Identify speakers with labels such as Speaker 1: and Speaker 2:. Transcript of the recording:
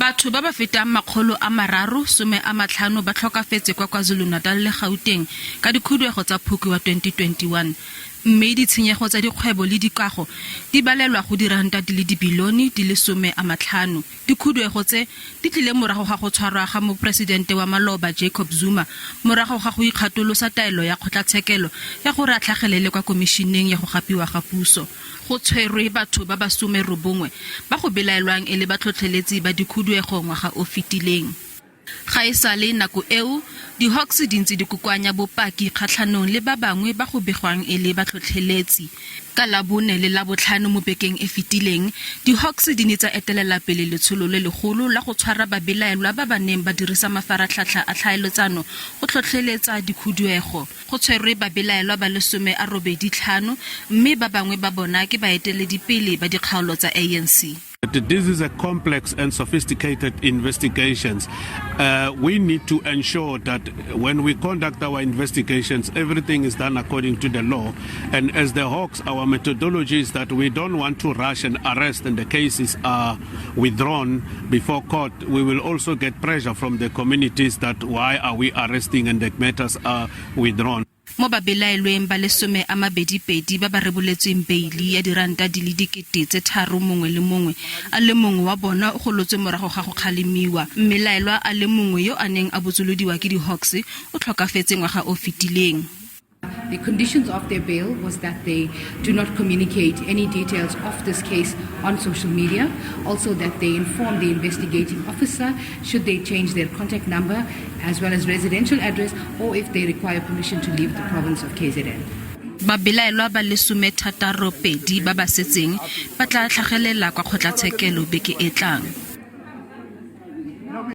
Speaker 1: Batho ba ba fetang 350 ba tlhokafetse kwa KwaZulu-Natal le Gauteng ka dikhuduego tsa Phukwi wa 2021, mme ditshenyego tsa dikgwebo le dikago di balelwa go diranta di le dibilione di le 50. Dikhuduego tse di tlile morago ga go tshwarwa ga moporesidente wa maloba Jacob Zuma morago ga go ikgatolosa taelo ya kgotlatshekelo ya gore a tlhagelele kwa komishineng ya go gapiwa ga puso. Go tshwerwe batho ba ba 19 ba go belaelwang e le batlhotlheletsi ba dikhuduego ngwaga o fetileng. Ga e sale nako eo, di-Hawks di ntse di kokoanya bopaki kgatlhanong le ba bangwe ba go begwang e le batlhotlheletsi. Ka Labone le Labotlhano mo bekeng e fetileng, di-Hawks di ne tsa etelela pele letsholo le legolo la go tshwara babelaelwa ba ba neng ba dirisa mafaratlhatlha a tlhaeletsano go tlhotlheletsa dikhuduego. Go tshwerwe babelaelwa ba le 85 mme ba bangwe ba bona ke baeteledipele ba dikgaolo tsa ANC.
Speaker 2: This is a complex and sophisticated investigations. We need to ensure that when we conduct our investigations, everything is done according to the law. And as the Hawks, our methodology is that we don't want to rush and arrest and the cases are withdrawn before court. We will also get pressure from the communities that why are we arresting and the matters are withdrawn.
Speaker 1: Mo babelaelweng ba le 22 ba ba reboletsweng beili ya diranta di le 3000 mongwe le mongwe, a le mongwe wa bona o golotswe morago ga go kgalemiwa. Mmelaelwa a le mongwe yo a neng a botsolodiwa ke di-Hawks o tlhokafetse ngwaga o fetileng.
Speaker 3: The conditions of their bail was that they do not communicate any details of this case on social media. Also that they inform the investigating officer should they change their contact number as well as residential address or if they require permission to leave the province of KZN.
Speaker 1: Babelaelwa ba le 62 ba ba setseng ba tla tlhagelela kwa kgotlatshekelo beke e tlang.